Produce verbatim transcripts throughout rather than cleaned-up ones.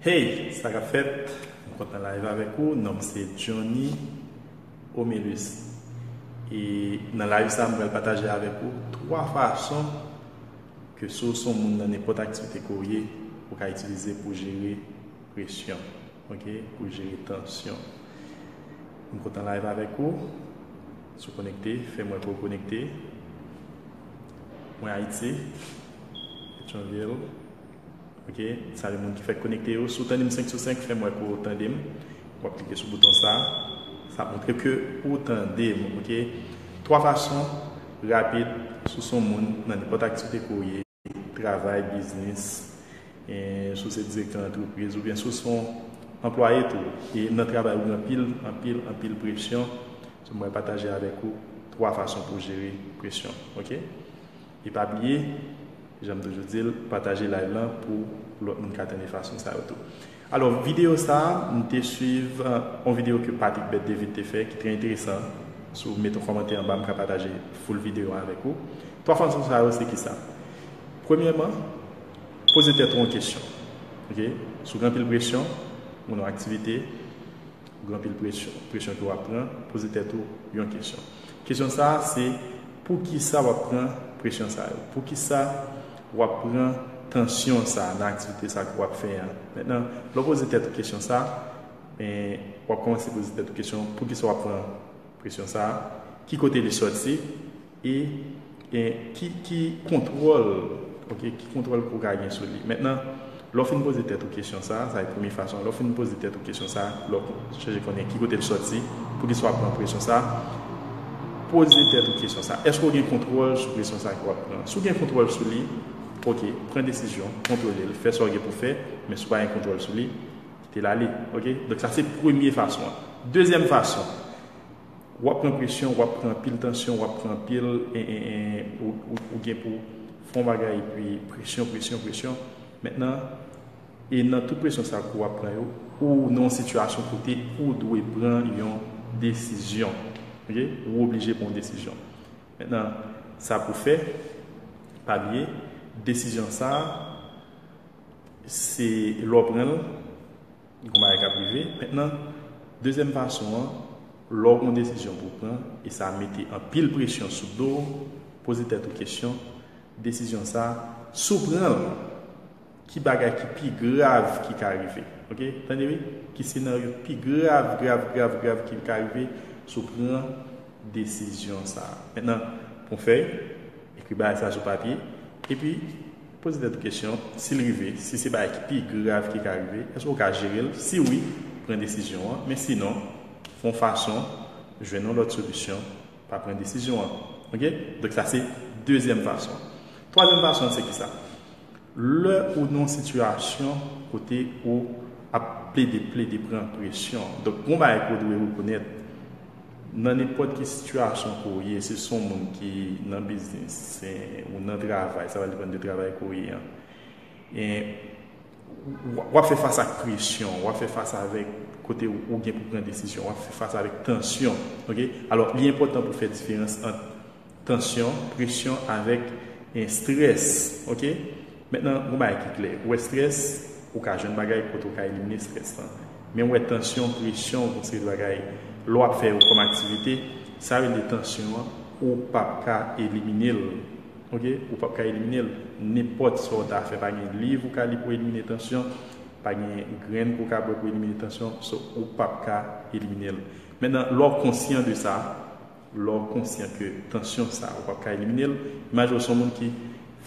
Hey, sa k ap fèt? M kontan live avèk ou. Non m se Johnny Omelus. E nan live sa, m pral pataje avèk ou twa fason ke si w se yon moun nan nenpòt aktivite ke w ye, ou ka itilize pou jere presyon, ok? Pou jere tansyon. M kontan live avèk ou. Si w konekte, fè m wè ke w konekte. Mwen Ayiti, Petyonvil. Ok, salye moun ki fèk konekte yo. Si w tande m senk sou senk, fè m wè ke w tande m. W ap klike sou bouton sa. Sa ap montre ke ou tande m, ok? Twa fason rapid, si w se yon moun nan nenpòt aktivite ke w ye, travay, biznis, e si w se direktè antrepriz, oubyen si w se yon anplwaye tou, e nan travay ou gen anpil, anpil, anpil presyon, so m pral pataje avèk ou twa fason pou w jere presyon, ok? E pa bliye, jan m toujou di l, pataje live lan pou lòt moun ka tande fason sa yo tou. Alò, videyo sa a, m te swiv, euh, yon videyo ke Patrick Bèt David te fè, ki trè enteresan. Si w mete yon kòmantè anba, m ka pataje full videyo an avèk ou. Twa fason sa yo, se kisa? Premyèman, poze tèt ou yon kesyon. Ok? Si w gen anpil presyon, ou nan yon aktivite, ou gen anpil presyon, presyon ke w ap pran, poze tèt ou yon kesyon. Kesyon sa a, se poukisa w ap pran presyon sa yo? Poukisa w ap pran tansyon sa a nan aktivite sa ke w ap fè an? Mentnan, lè w poze tèt ou kesyon sa a, men, w ap kòmanse poze tèt ou kesyon, poukisa w ap pran presyon sa a? Ki kote li sòti? E, e ki, ki kontwòl, ok, ki kontwòl ke w ka gen sou li? Mentnan, lè w fin poze tèt ou kesyon sa a, sa se premye fason, lè w fin poze tèt ou kesyon sa a, lè w chèche konnen ki kote l sòti, poukisa w ap pran presyon sa a, poze tèt ou kesyon sa a. Èske w gen kontwòl sou presyon sa a ke w ap pran? Si w gen kontwòl sou li, ok, pran desizyon, kontwole l, fè sa w gen pou fè, men si w pa gen kontwòl sou li, kite l ale, ok? Donk, sa se premye fason an. Dezyèm fason, w ap pran presyon, w ap pran anpil tansyon, w ap pran anpil, e, e, e, ou, ou, ou gen pou fè yon bagay, epi presyon, presyon, presyon. Mentnan, e nan tout presyon sa ke w ap pran yo, ou nan yon sitiyasyon kote ou dwe pran yon desizyon. Ok? Ou oblije pran yon desizyon. Mentnan, sa pou fè, pa bliye, desizyon sa a, se lè w pran l, gon bagay k ap rive. Mentnan, dezyèm fason an, lè w gon desizyon pou w pran, e sa mete anpil presyon sou do w, poze tèt ou kesyon, desizyon sa, si w pran l, ki bagay ki pi grav ki ka rive? Ok? Tande wi, ki senaryo pi grav, grav, grav, grav ki ka rive si w pran desizyon sa? Mentnan, pran fèy, ekri bagay sa sou papye, epi poze tèt ou kesyon, si l rive, si se bagay ki pi grav ki ka rive, èske w ka jere l? Si wi, pran desizyon an, men sinon, fè yon fason, jwenn yon lòt solisyon, pa pran desizyon an. Ok? Donk, sa se dezyèm fason. Twazyèm fason an, se kisa? Lè ou nan yon sitiyasyon kote ou ap plede, plede pran presyon. Donk, gon bagay ke w dwe rekonèt, nan nenpòt ki sitiyasyon ke w ye, si se yon moun ki nan biznis, se, ou nan travay, sa va depann de travay ke w ye an. E, w, w ap fè fas ak presyon, w ap fè fas avèk kote ou, ou gen pou pran desizyon, w ap fè fas avèk tansyon, ok? Alò, li enpòtan pou w fè diferans ant tansyon, presyon avèk, e, strès, ok? Mentnan, gon bagay ki klè. Ou wè strès, ou ka jwenn bagay kote ou ka elimine strès lan. Men ou wè tansyon, presyon, yon seri de bagay, lè w ap fè yo kòm aktivite, sa rele tansyon an, ou p ap ka elimine l. Ok? Ou p ap ka elimine l. Nenpòt sa w ta fè, pa gen liv ou ka li pou elimine tansyon, pa gen grenn ke w ka bwè pou elimine tansyon, so ou p ap ka elimine l. Mentnan, lè w konsyan de sa, lè w konsyan ke tansyon sa, ou p ap ka elimine l, imajine w se yon moun ki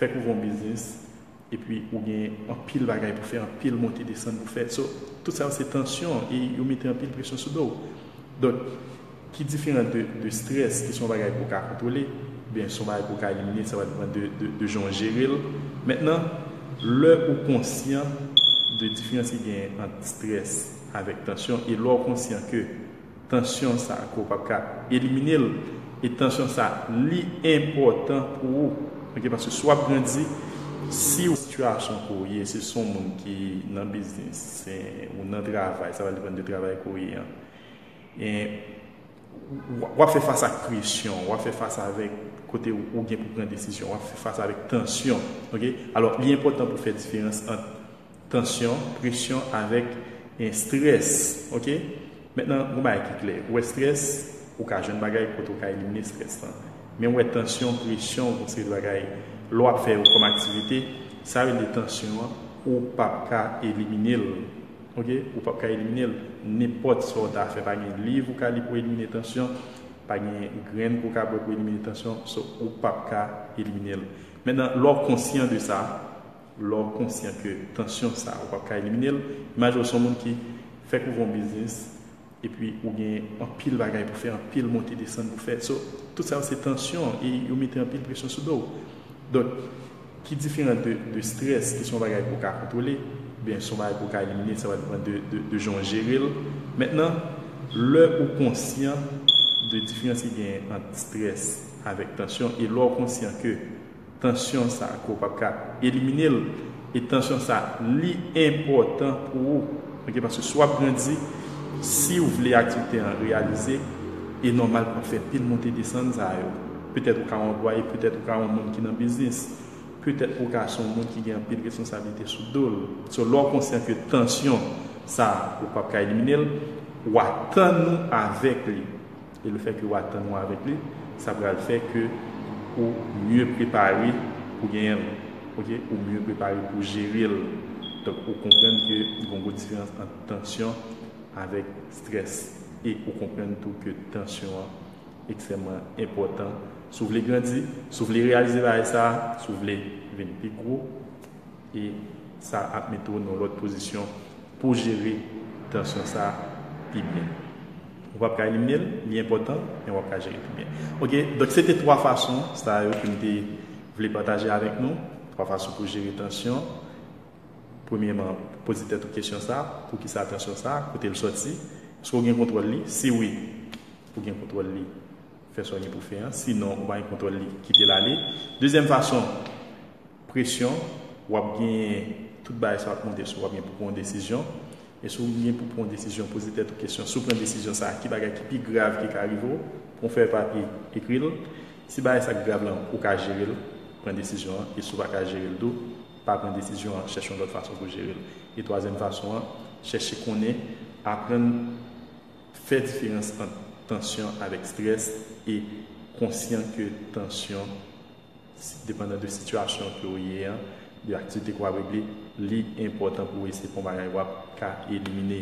fèk ouvri yon biznis, epi ou gen anpil bagay pou fè, anpil monte desann pou fè. So, tout sa yo se tansyon e yo mete anpil presyon sou do w. Donk, ki diferan de, de strès, ki se yon bagay ke w ka kontwole, oubyen se yon bagay ke w ka elimine, sa va depann de, de, de jan w jere l. Mentnan, lè ou konsyan de diferans ki genyen ant strès avèk tansyon, e lè w konsyan ke tansyon sa ke w p ap ka elimine l, e tansyon sa, li enpòtan pou ou. Ok, paske si w ap grandi, si w sitiyasyon ke w ye, si se yon moun ki nan biznis, se, ou nan travay, sa va depann de travay ke w ye an. E, w, w ap fè fas ak presyon, w ap fè fas avèk kote ou, ou gen pou pran desizyon, w ap fè fas avèk tansyon. Ok? Alò, li enpòtan pou w fè diferans ant Tansyon, presyon avèk en strès. Ok? Mentnan, yon bagay ki klè. Ou wè strès, ou ka jwenn bagay kote ou ka elimine strès lan. Men ou wè tansyon, presyon, yon seri de bagay, lè w ap fè yo kòm aktivite, sa yo rele tansyon an, ou p ap ka elimine l. Ok? Ou p ap ka elimine l. Nenpòt sa w ta fè, pa gen liv ou ka li pou elimine tansyon, pa gen grenn pou w ka bwè pou elimine tansyon, so ou p ap ka elimine l. Mentnan, lè w konsyan de sa, lè w konsyan ke tansyon sa, ou p ap ka elimine l, imajine w se yon moun ki fèk ouvri yon biznis, epi ou gen anpil bagay pou fè, anpil monte desann pou fè. So, tout sa yo se tansyon e yo mete anpil presyon sou do w. Donk, ki diferan de, de strès, ki se yon bagay pou w ka kontwole, oubyen se yon bagay pou w ka elimine, sa va depann de, de, de jan w jere l. Mentnan, lè ou konsyan de diferans ki genyen ant strès avèk tansyon, e lè w konsyan ke tansyon sa ke w p ap ka elimine l, e tansyon sa, li enpòtan pou ou. Ok, paske si w ap grandi, si w vle aktivite an reyalize, e nòmal pou w ap fè pil monte desann sa yo. Petèt ou ka yon anplwaye, petèt ou ka yon moun ki nan biznis, petèt ou ka se yon moun ki gen anpil responsablite sou do l. So, lè w konsyan ke tansyon sa, ou p ap ka elimine l, w a tann ou avèk li. E lefètke w a tann ou avèk li, sa pral fè ke ou mye prepare pou genyen l. Ok? Ou mye prepare pou jere l. Donk, ou konprann ke gen yon gwo diferans ant tansyon avèk strès. E ou konprann tou ke tansyon an ekstrèmman enpòtan. Si w vle grandi, si w vle reyalize bagay sa, si w vle vin pi gwo, e sa ap mete w nan lòt pozisyon pou jere tansyon sa pi byen. Ou p ap ka elimine l, li enpòtan, men w ap ka jere pi byen. Ok, donk se te twa fason sa yo ke m te vle pataje avèk nou. Twa fason pou jere tansyon. Premyèman, poze tèt ou kesyon sa, poukisa tansyon sa, kote l sòti? Èske w gen kontwòl li? Si wi, ou gen kontwòl li, fè sa w gen pou fè an. Sinon, ou pa gen kontwòl li, kite l ale. Dezyèm fason, presyon, w ap genyen tout bagay sa w ap monte sou, w ap gen pou pran yon desizyon. E si w gen pou pran yon desizyon, poze tèt ou kesyon, si w pran desizyon sa, ki bagay ki pi grav ki ka rive w? Pran fèy papye, ekri l. Si bagay sa k grav lan, ou ka jere l, pran desizyon an. E si w pa ka jere l tou, pa pran desizyon an, chèche yon lòt fason pou jere l. E twazyèm fason an, chèche konnen, aprann fè diferans ant tansyon avèk strès e konsyan ke tansyon, depandan de sitiyasyon ke w ye an, de aktivite ke w ap regle, li enpòtan pou w eseye pran bagay w ap ka elimine.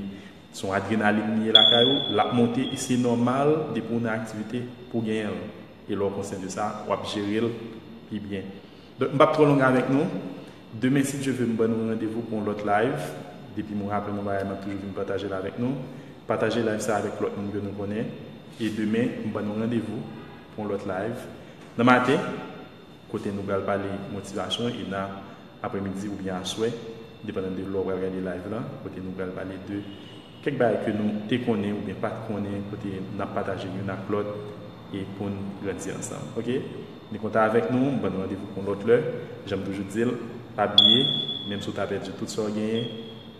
Se yon adrenalin li ye lakay ou, l ap monte e se nòmal depi w nan aktivite pou w genyen l. E lè w konsyan de sa, w ap jere l pi byen. Donk, m p ap twò long avèk nou. Demen, si Dye vle, m ban nou randevou pou yon lòt live. Depi m raple nou bagay, m ap toujou vin pataje l avèk nou. Pataje live sa avèk lòt moun ke nou konnen. E demen, m ban nou randevou pou yon lòt live. Nan maten, kote nou pral pale motivasyon, e nan aprèmidi oubyen aswè, depandan de lè w pral gade live lan, kote nou pral pale de kèk bagay ke nou te konnen oubyen pa t konnen, kote n ap pataje youn ak lòt e pou n grandi ansanm. Ok? Rete konekte avèk nou, m ban nou randevou pou yon lòt lè. Jan m toujou di l, pa bliye, menm si w ta pèdi tout sa w genyen,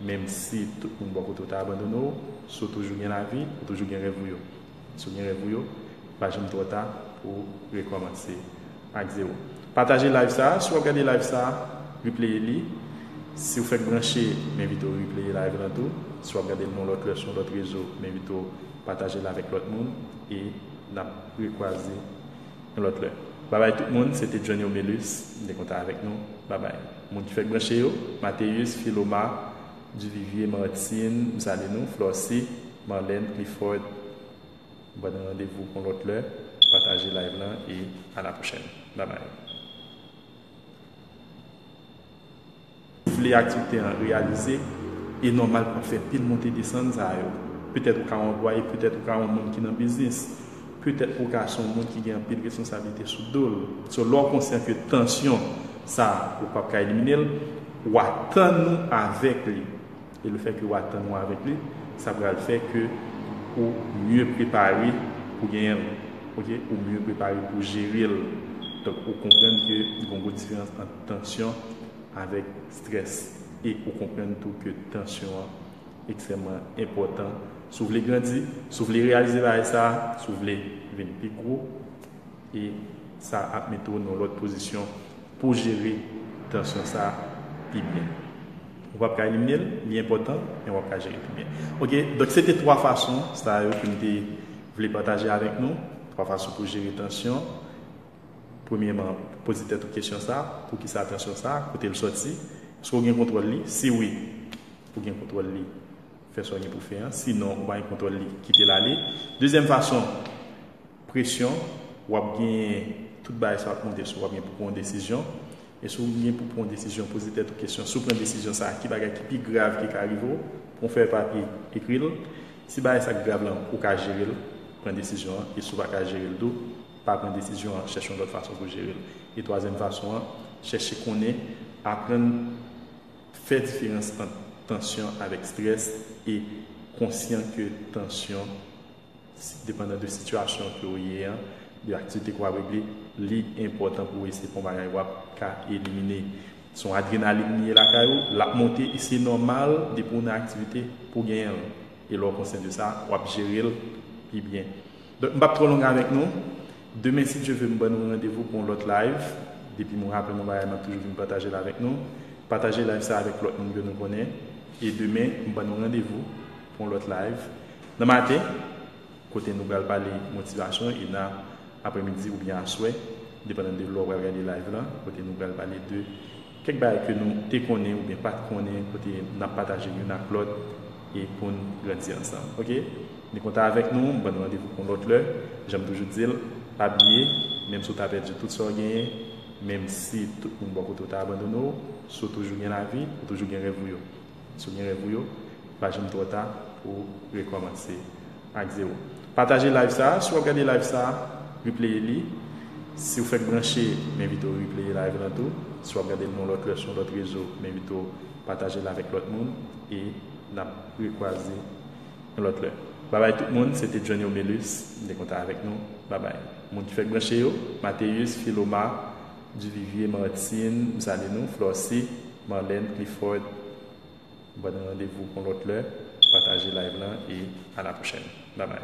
menm si tout moun bò kote w ta abandone w, si w toujou gen lavi, ou toujou gen rèv ou yo. Si w gen rèv ou yo, pa janm twò ta pou w rekòmanse ak zewo. Pataje live sa, si w ap gade live sa, replaye li. Si w fèk branche, m envite w replaye live lan tou. Si w ap gade l nan lòt lè sou yon lòt rezo, m envite w pataje l avèk lòt moun e n ap rekwaze yon lòt lè. Babay tout moun, se te Johnny Omelus, m te kontan avèk nou. Babay. Moun ki fèk branche yo, Mateus, Philoma, Duvivier, Martine, m salye nou, Florcy, Marlène, Clifford. M ban nou randevou pou yon lòt lè. Pataje live lan e à la prochaine. Babay. Vle aktivite an reyalize, e nòmal pou w ap fè pil monte desann sa yo. Petèt ou ka yon anplwaye, petèt ou ka yon moun ki nan biznis, petèt ou ka se yon moun ki gen anpil responsablite sou do l. So, lè w konsyan ke tansyon sa, ou p ap ka elimine l, w a tann ou avèk li. E lefètke w a tann ou avèk li, sa pral fè ke ou mye prepare pou genyen l. Ok? Ou mye prepare pou jere l. Donk, ou konprann ke gen yon gwo diferans ant tansyon avèk strès. E ou konprann tou ke tansyon an ekstrèmman enpòtan. Si w vle grandi, si w vle reyalize bagay sa, si w vle vin pi gwo, e sa ap mete w nan yon lòt pozisyon pou w jere tansyon sa pi byen. W ap ka elimine l, li enpòtan, men w ap ka jere l pi byen. Ok, donk se te twa fason sa yo ke m te vle pataje avèk nou. Twa fason pou jere tansyon. Premyèman, poze tèt ou kesyon sa, poukisa tansyon sa, kote l sòti, èske w gen kontwòl li? Si wi, ou gen kontwòl li, fè sa w gen pou fè an. Sinon, ou pa gen kontwòl li, kite l ale. Dezyèm fason, presyon, w ap genyen tout bagay sa w ap monte sou, w ap gen pou pran yon desizyon. E si w gen pou pran yon desizyon, poze tèt ou kesyon, si w pran desizyon sa a, ki bagay ki pi grav ki ka rive w? Pran fèy papye, ekri l. Si bagay sa k grav lan, ou ka jere l, pran desizyon an. E si w pa ka jere l tou, pa pran desizyon an, chèche yon lòt fason pou jere l. E twazyèm fason an, chèche konnen, aprann fè diferans ant tansyon avèk estrès e konsyan ke tansyon, depandan de sitiyasyon ke w ye an, de aktivite ke w ap regle, li enpòtan pou w eseye pran bagay w ap ka elimine. Se yon adrenalin li ye lakay ou, l ap monte e se nòmal depi w nan aktivite pou w genyen l. E lè w konsyan de sa, w ap jere l pi byen. Donk, m p ap twò long avèk nou. Demen, si Dye vle, m ban nou randevou pou yon lòt live. Depi m raple m yon bagay, m ap toujou vin pataje l avèk nou. Pataje live sa avèk lòt moun ke nou konnen. E demen, m ban nou randevou pou yon lòt live. Nan maten, kote nou pral pale motivasyon, e nan aprèmidi oubyen aswè, depandan de lè w pral gade live lan, kote nou pral pale de kèk bagay ke nou te konnen oubyen pa t konnen, kote n ap pataje youn ak lòt e pou n grandi ansanm. Ok? Rete konekte avèk nou, m ban nou randevou pou yon lòt lè. Jan m toujou di l, pa bliye, menm si w ta pèdi tout sa w genyen, menm si tout moun bò kote w ta abandone w, si w toujou gen lavi, ou toujou gen rèv ou yo. Si w gen rèv ou yo, pa janm twò ta pou w rekòmanse ak zewo. Pataje live sa a. Si w ap gade live sa a, replaye li. Si w fèk branche, m envite w replaye live lan tou. Si w ap gade l nan yon lòt lè sou yon lòt rezo, m envite w pataje l avèk lòt moun. E n ap rekwaze yon lòt lè. Babay tout moun, se te Johnny Omelus, m te kontan avèk nou. Babay. Moun ki fèk branche yo, Mateus, Philoma, Duvivier, Martine, m salye nou, Florcy, Marlène, Clifford, ban nou randevou pou yon lòt lè, pataje live lan e à la prochaine. Babay.